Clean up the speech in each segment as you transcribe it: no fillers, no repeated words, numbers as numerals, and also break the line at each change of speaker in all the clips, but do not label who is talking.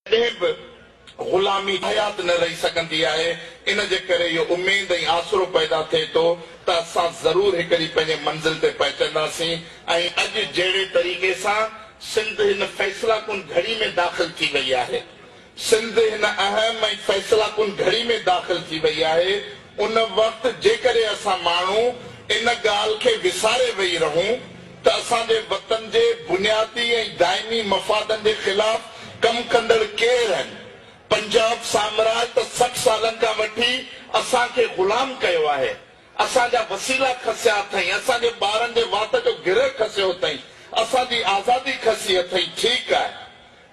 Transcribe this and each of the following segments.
ڪڏهن به غلامي حيات نه رهي سگهندي آهي، ان جي ڪري اهو اميد ۽ آسرو پيدا ٿئي ٿو ته اسان ضرور هڪ ڏينهن پنهنجي منزل تي پهچنداسين ۽ اڄ جهڙي طريقي سان سنڌ هن فيصله ڪن گهڙي ۾ داخل ٿي وئي آهي، سنڌ هن اهم ۽ فيصله ڪن گهڙي ۾ داخل ٿي وئي آهي، ان وقت جيڪڏهن اسان ماڻهو ان ڳالهه کي وساري ويهي رهون ته اسان جي وطن جي بنيادي ۽ دائمي مفادن جي خلاف ڪم ڪندڙ ڪير آهن؟ پنجاب سامراج ته 60 سالن کان وٺي اسان کي غلام ڪيو آهي، اسان جا وسيلا کسيا اٿئين، اسان جي ٻارن جي وات جو گرهه کسيو اٿئين، اسان جي آزادي کسي اٿئين، ٺيڪ آهي.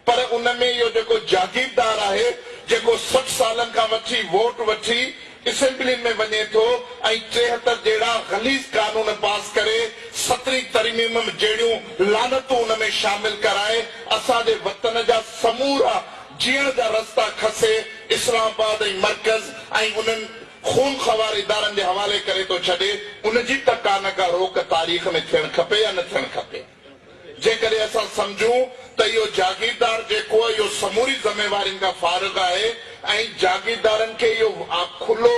پر ان ۾ اهو جيڪو جاگيردار آهي، جيڪو 60 سالن کان وٺي ووٽ وٺي اسيمبلين ۾ وڃي ٿو ۽ 73 جهڙا غليظ قانون پاس ڪري سترهين ترميم جهڙيون لعنتون ان ۾ شامل ڪرائي اسان جي وطن جا سمورا جيئڻ جا رستا کسي اسلام آباد ۽ مرڪز ۽ انهن خون خوار ادارن جي حوالي ڪري ٿو ڇڏي، ان جي ته ڪا نه ڪا روڪ تاريخ ۾ ٿيڻ کپي يا نه ٿيڻ کپي؟ جيڪڏهن اسان سمجهون ته اهو جاگيردار جيڪو اهو سموري ذميوارين کان فارغ آهي ۽ جاگيردارن کي اهو کلو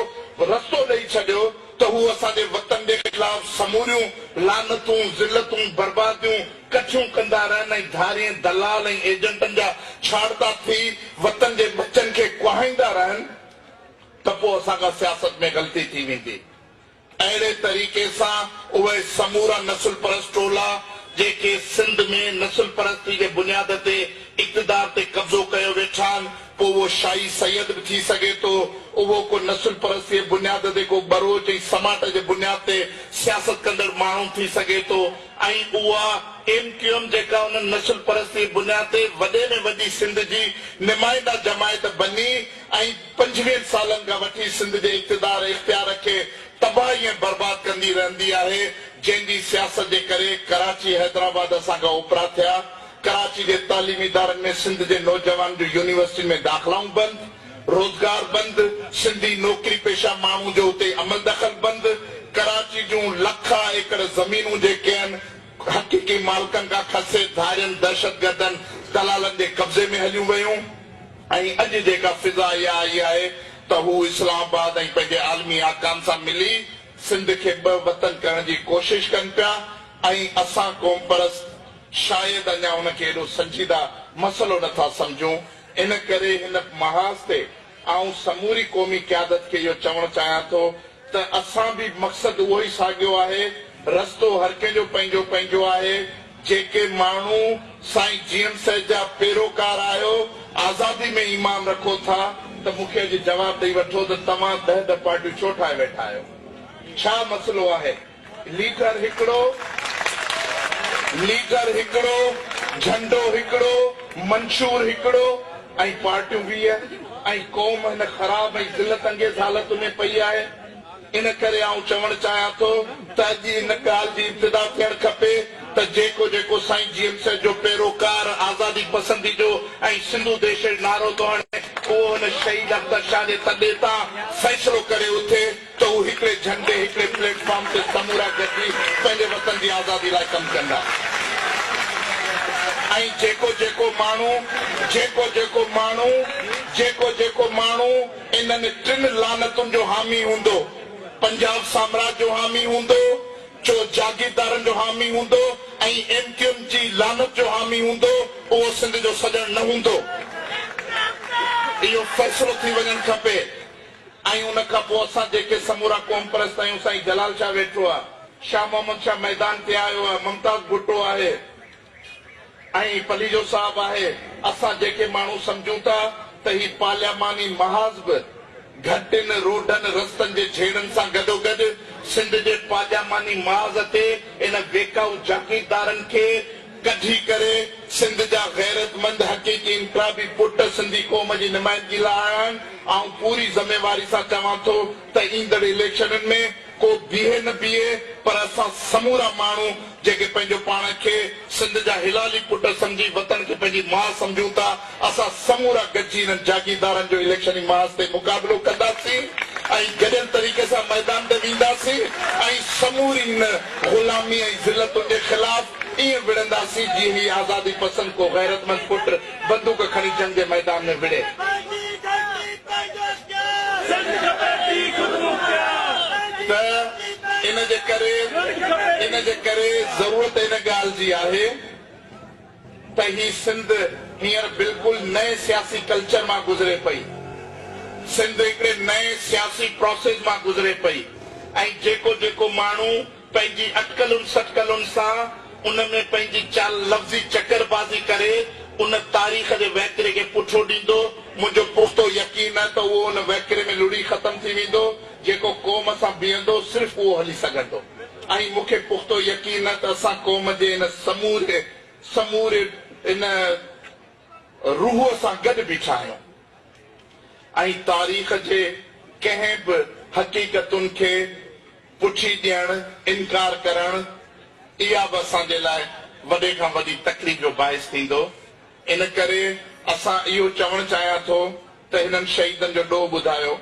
رستو ڏئي ڇڏيو ته هو اسان جي وطن جي خلاف سموريون لعنتون، ذلتون، برباديون ڪٺيون ڪندا رهن ۽ ڌارين دلال ۽ ايجنٽن جا ڇاڙتا ٿي وطن جي ٻچن کي ڪهائيندا رهن ته پوء اسان کان سياست ۾ غلطي ٿي ويندي. اهڙي طريقي سان اهي سمورا نسل پرست ٽولا جيڪي سنڌ ۾ نسل پرستي جي بنياد تي اقتدار تي قبضو ڪيو ويٺا آهن، پوء اهو شاهي سيد به ٿي سگهي ٿو، اهو ڪو نسل پرستي جي بنياد تي ڪو ٻروچ ۽ سماٽ جي بنياد تي سياست ڪندڙ ماڻهو ٿي سگهي ٿو ۽ اها ايم ڪيو ايم جيڪا انهن نسل پرستي جي بنياد تي وڏي ۾ وڏي سنڌ جي نمائنده جماعت بني ۽ پنجويهن سالن کان وٺي سنڌ جي اقتدار ۽ اختيار کي تباهي ۽ برباد ڪندي رهندي آهي، جنهن جي سياست جي ڪري ڪراچي حيدرآباد اسان کان اوپرا ٿيا، ڪراچي جي تعليمي ادارن ۾ سنڌ جي نوجوانن جون يونيورسٽين ۾ داخلائون بند، روزگار بند، سنڌي نوڪري پيشه ماڻهو جو اتي عمل دخل بند، ڪراچي جون لکا ايڪڙ زمينون جيڪي آهن حقيقي مالڪن کان کسي ڌارين دهشتگردن دلالن جي قبضي ۾ هليون ويون. ۽ اڄ جيڪا فضا اها آئي آهي ته هو اسلام آباد ۽ پنهنجي عالمي آقائن سان ملي سنڌ کي ٻه وطن ڪرڻ جي ڪوشش ڪن پيا ۽ اسان قومپرست شايد اڃا ان کي ايڏو سنجيده مسئلو نه ٿا سمجهون ان ڪري هن محاذ تي آئون سموري قومي قيادت کي اهو چوڻ چاهيان ٿو ته اسان به مقصد اهو ئي ساڳيو آهي، رستو هر ڪنهن جو پنهنجو پنهنجو آهي، جيڪي ماڻهو سائين جي ايم سيد جا پيروڪار آهيو، آزادي ۾ ايمان رکو ٿا ته مون کي اڄ جواب ڏئي وٺو ته توهان ڏهه ڏهه پارٽيون ڇو ٺاهي ويٺا آهيو؟ ڇا مسئلو آهي؟ ليڊر هڪڙو، ليڊر هڪڙو، جهنڊو هڪڙو، منشور هڪڙو ۽ پارٽيون 20 ۽ قوم هن خراب ۽ ذلت انگيز حالتن ۾ پئي آهي. ان ڪري آئون چوڻ چاهيان ٿو ته اڄ ان ڳالهه جي ابتدا ٿيڻ کپي ته جيڪو جيڪو سائين جي ايم سيد جو پيروڪار، آزادي پسندي جو ۽ سنڌو ديش جو نعرو ٿو هڻي اهو هن شهيد اختر شاهه جي تڏي تان فيصلو ڪري اٿي. ته هو هڪڙي جهنڊي، هڪڙي پليٽ فارم تي سمورا گڏجي پنهنجي وطن جي آزادي لاء ڪم ڪندا ۽ جيڪو جيڪو ماڻهو، جيڪو جيڪو ماڻهو، جيڪو جيڪو ماڻهو انهن ٽن لعنتن جو حامي هوندو، پنجاب سامراج جو حامي هوندو، چو جاگيردارن جو حامي هوندو ۽ ايم ڪيو ايم جي لعنت جو حامي هوندو، اهو سنڌ جو سڄڻ نه هوندو. اهو فيصلو ٿي وڃڻ کپي. ۽ ان کان پوء اسان جيڪي سمورا قومپرست آهيون، سائين جلال شاهه ويٺو آهي، شاهه محمد شاهه ميدان تي آيو آهي، ممتاز ڀٽو آهي ۽ پليجو صاحب آهي، اسان جيڪي ماڻهو سمجهون ٿا ته هي پارلياماني محاذ به گهٽين، روڊن، رستن جي جهيڙن سان گڏوگڏ سنڌ جي پارلياماني محاذ تي ان ويڪائو جاگيردارن کي ڪڍي ڪري سنڌ جا غيرتمند حقيقي انقلابي پٽ سنڌي قوم جي نمائندگي لاء آيا آهن. آئون پوري ذميواري سان چوان ٿو ته ايندڙ اليڪشنن ۾ ڪو بيهي نه بيهي پر اسان سمورا ماڻهو جيڪي پنهنجو پاڻ کي سنڌ جا حلالي پٽ سمجهي وطن کي پنهنجي ماء سمجهون ٿا اسان سمورا گڏجي انهن جاگيردارن جو اليڪشني محاذ تي مقابلو ڪنداسين ۽ گڏيل طريقي سان ميدان تي وينداسين ۽ سموري هن غلامي ۽ ذلتن جي خلاف. ائين وڙهنداسين جيئن هي آزادي پسند ڪو غيرتمند پٽ بندوق کڻي جنگ جي ميدان ۾ وڙهي. ته ان جي ڪري ان جي ڪري ضرورت ان ڳالهه جي آهي ته هي سنڌ هينئر بلڪل نئين سياسي ڪلچر مان گذري پئي. سنڌ هڪڙي نئين سياسي پراسيس مان گذري پئي ۽ جيڪو جيڪو ماڻهو پنهنجي اٽڪلن سٽڪلن سان ان ۾ پنهنجي چال لفظي چڪر بازي ڪري ان تاريخ جي وهڪري کي پٺو ڏيندو، منهنجو پختو يقين آهي ته اهو ان وهڪري ۾ لڙهي ختم ٿي ويندو، جيڪو قوم سان بيهندو صرف اهو هلي سگهندو ۽ مون کي پختو يقين آهي ته اسان قوم جي ان سموري سموري ان روح سان گڏ بيٺا آهيون ۽ تاريخ جي ڪنهن به حقيقتن کي پٺي ڏيڻ، انڪار ڪرڻ، اها به اسان جي لاء وڏي کان وڏي تڪليف جو باعث ٿيندو. ان ڪري اسان اهو چوڻ چاهيان ٿو ته هنن شهيدن جو ڏوهه ٻڌايو.